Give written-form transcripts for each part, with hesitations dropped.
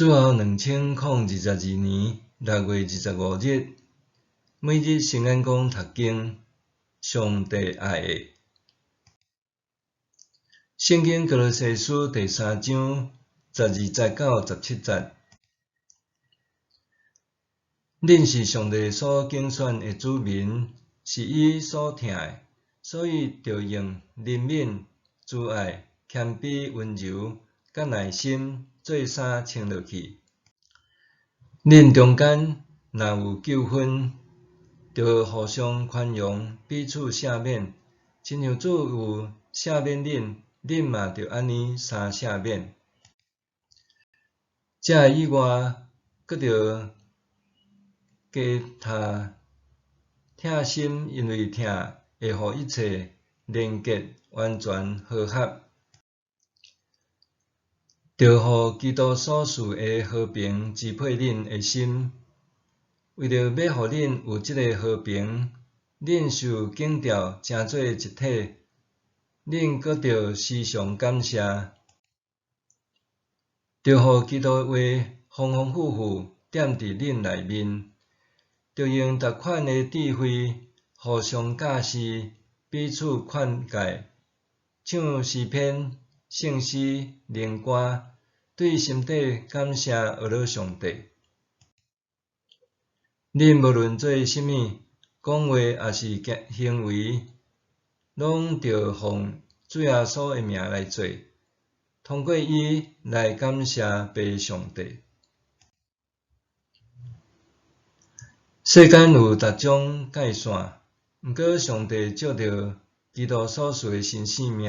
主後2022年6月25日，每日聖眼光讀經，上帝愛的。聖經歌羅西書第三章12節到17節。恁是上帝所揀選的子民，是伊所疼的，所以著用憐憫、慈愛、謙卑、溫柔佮耐心做衫穿落去。恁中間若有糾紛，著互相寬容，彼此赦免，親像主有赦免恁，恁嘛著按呢相赦免。這以外，閣著加添疼心，因為疼會予一切連結完全和合。著予基督所賜的和平支配恁的心。為著欲予恁有這个和平，恁受建造成做一體，恁閣著時常感謝。著予基督的話豐豐富富踮佇恁內面，著用逐款的智慧互相教示，彼此勸誡，唱詩篇、聖詩、靈歌，對心底感謝阿咾上帝。恁無論做啥物，講話抑是行為，攏著奉主耶穌的名來做，通過伊來感謝父上帝。世間有逐種界線，毋過上帝藉著基督所賜的新生命，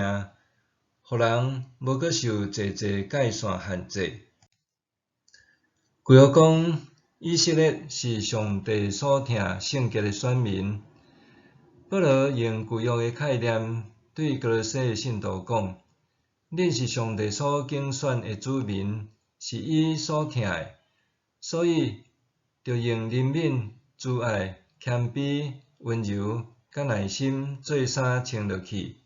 予人無閣受濟濟界線限制。舊約講，以色列是上帝所疼聖潔的選民。保羅用舊約的概念對歌羅西的信徒講：恁是上帝所揀選的子民，是伊所疼的，所以著用憐憫、慈愛、謙卑、溫柔佮耐心做衫穿落去。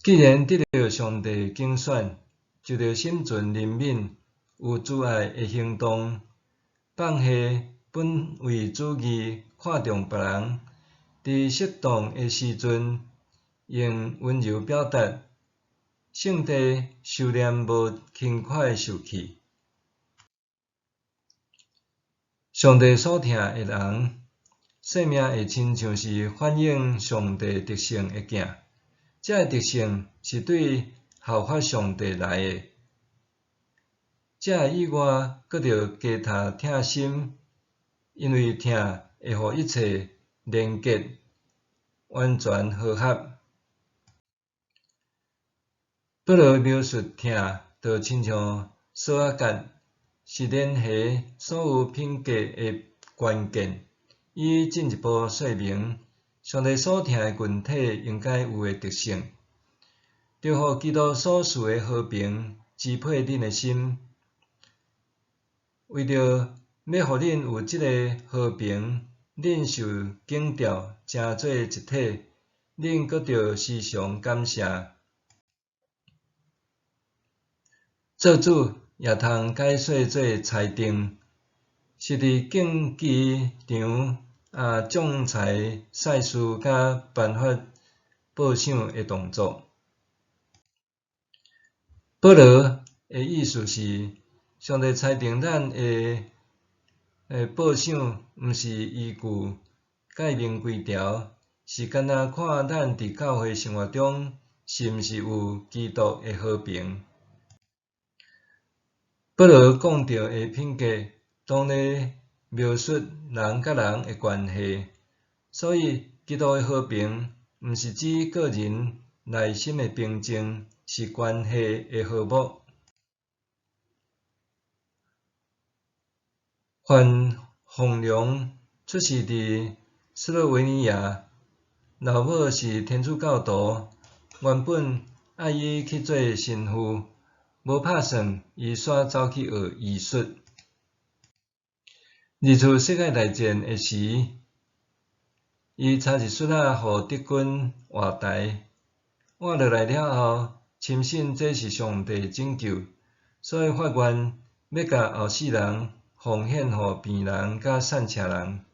既然得著上帝揀選，就著心存憐憫、有慈愛的行動，放下本位主義，看重別人，佇適當的時陣，用溫柔表達，聖地收斂無輕快受氣。上帝所疼的人，生命會親像是反映上帝特性的鏡。這个特性是對效法上帝來的。這以外，閣著加添疼心，因為疼會予一切連結完全和合。保羅描述疼，就親像索仔結，是聯繫所有品格的關鍵。伊進一步說明，上帝所疼的群體應該有的特性，著予基督所賜的和平支配恁的心。為著欲予恁有這个和平，恁受建造成做一體，恁閣著時常感謝。做主也通解說做裁定，是佇競技場仲裁賽事佮頒發報賞的動作。保羅的意思是，上帝裁定咱的報賞，毋是依據誡命規條，是干焦看咱佇教會生活中是毋是有基督的和平。保羅講著的品格，當咧描述人佮人的關係，所以基督的和平，毋是指個人內心的平靜，是關係的和睦。范鳳龍出世佇斯洛維尼亞，老母是天主教徒，原本愛伊去做神父，無拍算，伊煞走去學醫術。二次世界大戰的時，伊差一絲仔予德軍活埋，活落來了後，深信這是上帝拯救，所以發願欲共後世人奉獻予病人佮散赤人。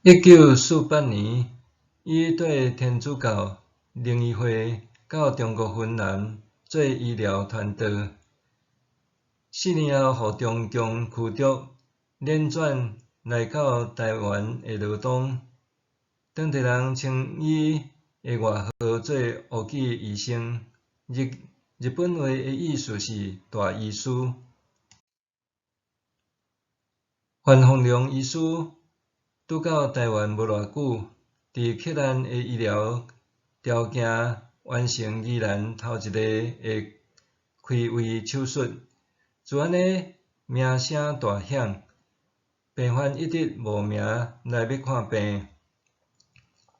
1948年，伊綴天主教靈醫會到中國雲南做醫療傳道。4年後，予中共驅逐，輾轉來到臺灣的羅東。當地人稱伊的外號做烏記醫生，日日本話的意思是大醫師。范鳳龍醫師拄到臺灣無偌久，佇克難的醫療條件完成宜蘭頭一個的開胃手術，自按呢名聲大響，病患一直慕名來欲看病。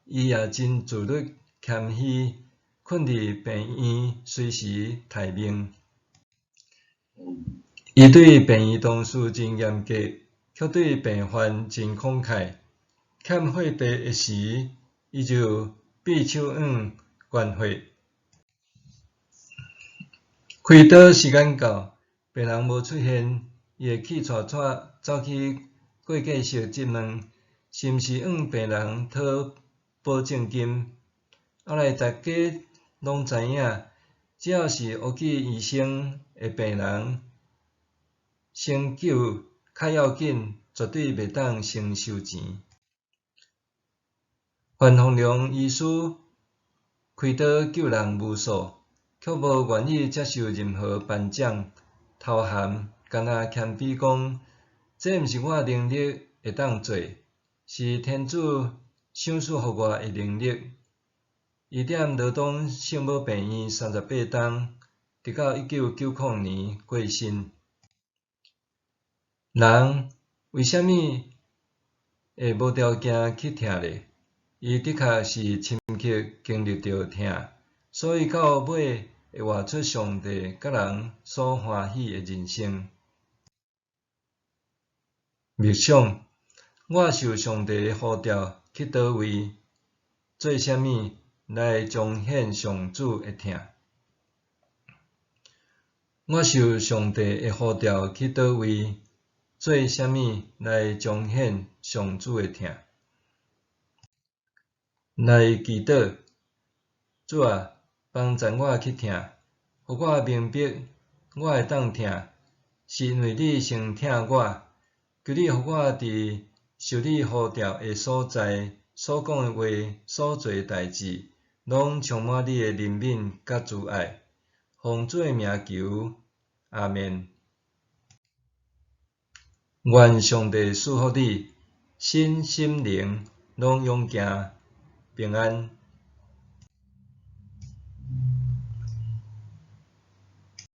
伊也真自律謙虛，睏佇病院隨時待命。伊對病院同事真嚴格，卻對病患真慷慨。欠血袋的時，伊就閉手腕捐血。開刀時間到，病人無出現，伊會氣掣掣走去過繼室質問，是毋是向病人討保證金。後來大家攏知影，只要是烏記醫生的病人，先救較要緊，絕對袂當先收錢。范鳳龍醫師開刀救人無數，卻無願意接受任何頒獎頭銜，干焦謙卑講：這毋是我能力會當做，是天主賞賜予我的能力。伊踮羅東聖母病院38冬，直到1990年過身。人為啥物會無條件去疼咧？伊的確是深刻經歷著疼，所以到尾會活出上帝佮人所歡喜的人生。默想，我受上帝的呼召去佗位，做啥物來彰顯上主的疼？我受上帝的呼召去佗位，做啥物來彰顯上主的疼？來祈禱，主啊，幫助我去疼，予我明白我會當疼，是因為你先疼我。求你予我佇受你呼召的所在，所講的話，所做的代誌，攏充滿你的憐憫佮慈愛。奉主的名求，阿們。願上帝賜福你，身心靈攏勇健平安。